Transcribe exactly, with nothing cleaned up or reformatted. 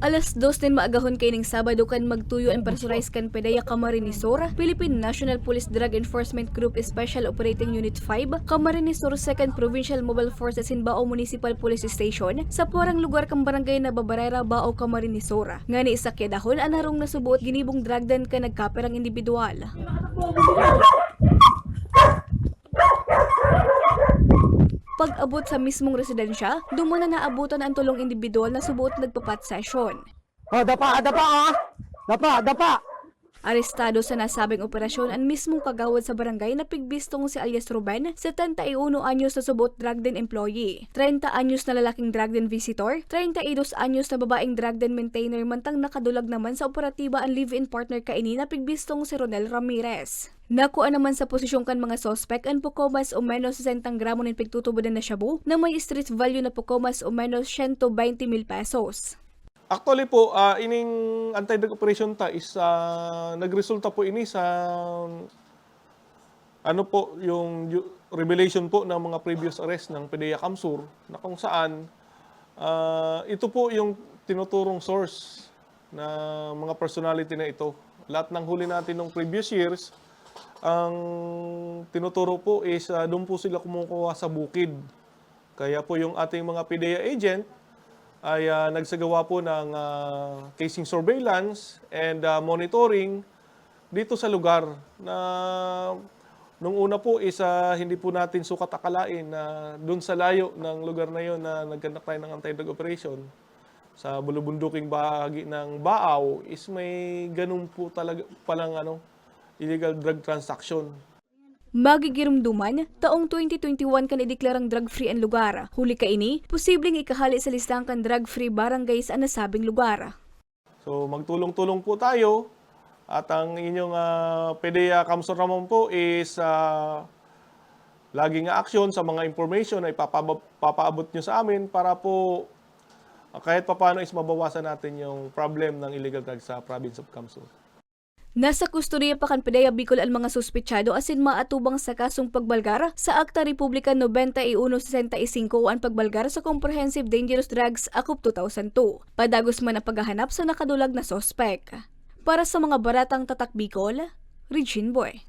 Alas dos nin maagahon kaining Sabado kan magtuyo an personalis kan PDEA Camarines Sur, Philippine National Police Drug Enforcement Group Special Operating Unit five, Camarines Sur Second Provincial Mobile Force asin Bao Municipal Police Station, sa parang lugar kan barangay Nababarera, Bao, Camarines Sur. Ngani sa kiadahon, an harong nasubuot ginibong drug den kan nagkapirang indibidwal. Pag-abot sa mismong residensya, duman na naabutan an tolong indibidwal na subuot nagpa-pot session. Oh, dapa, dapa, oh! Dapa, dapa! Arestado sa nasabing operasyon an mismong kagawad sa barangay na pigbistong si alias Ruben, setenta y uno anyos, na subuot drug den employee, treinta anyos na lalaking drug den visitor, treinta y dos anyos na babaeng drug den maintainer, mantang nakadulag naman sa operatiba an live-in partner kaini na pigbistong si Ronel Ramirez. Nakua naman sa posesyon kan mga suspek an poko mas o menos sesenta gramo nin pigtutubodan na shabu na may street value na poko mas o menos siyento beinte mil pesos. Actually po, ah, ining anti-drug operation ta is, ah, nagresulta po ini sa, ano po, yung ju-, revelation po ng mga previous arrest ng PDEA CamSur, na kung saan, ah, ito po yung tinuturong source na mga personality na ito. Lahat ng huli natin nung previous years, ang tinuturo po is, ah, doon po sila kumukuha sa bukid. Kaya po yung ating mga PDEA agent ay, ah, nagsagawa po ng, ah, casing surveillance and, ah, monitoring dito sa lugar na nung una po is, ah, hindi po natin sukat akalain na dun sa layo ng lugar na yon na nag-conduct tayo ng anti-drug operation sa bulubunduking bahagi ng Baao is may ganun po talaga palang, ano, illegal drug transaction. Magigiromdoman, taong twenty twenty-one kan ideklarang drug-free an lugar. Huli kaini, posibleng ikahale sa listahan kan drug-free barangays an nasabing lugar. So, magtulong-tulong po tayo at ang inyong, ah, PDEA CamSur naman po is, ah, laging aaksyon sa mga information na ipapaba-, papaabot nyo sa amin para po, ah, kahit papaano is mabawasan natin yung problem ng illegal drugs sa province of CamSur. Nasa kustodiya pa kan PDEA Bicol an mga suspetsado asin maatubang sa kasong pagbalgar sa Akta Republika nobenta y uno sesenta y cinco o an pagbalgar sa Comprehensive Dangerous Drugs Act of two thousand two. Padagos man ang paghahanap sa nakadulag na suspek. Para sa mga baratang Tatak Bicol, Regine Boy.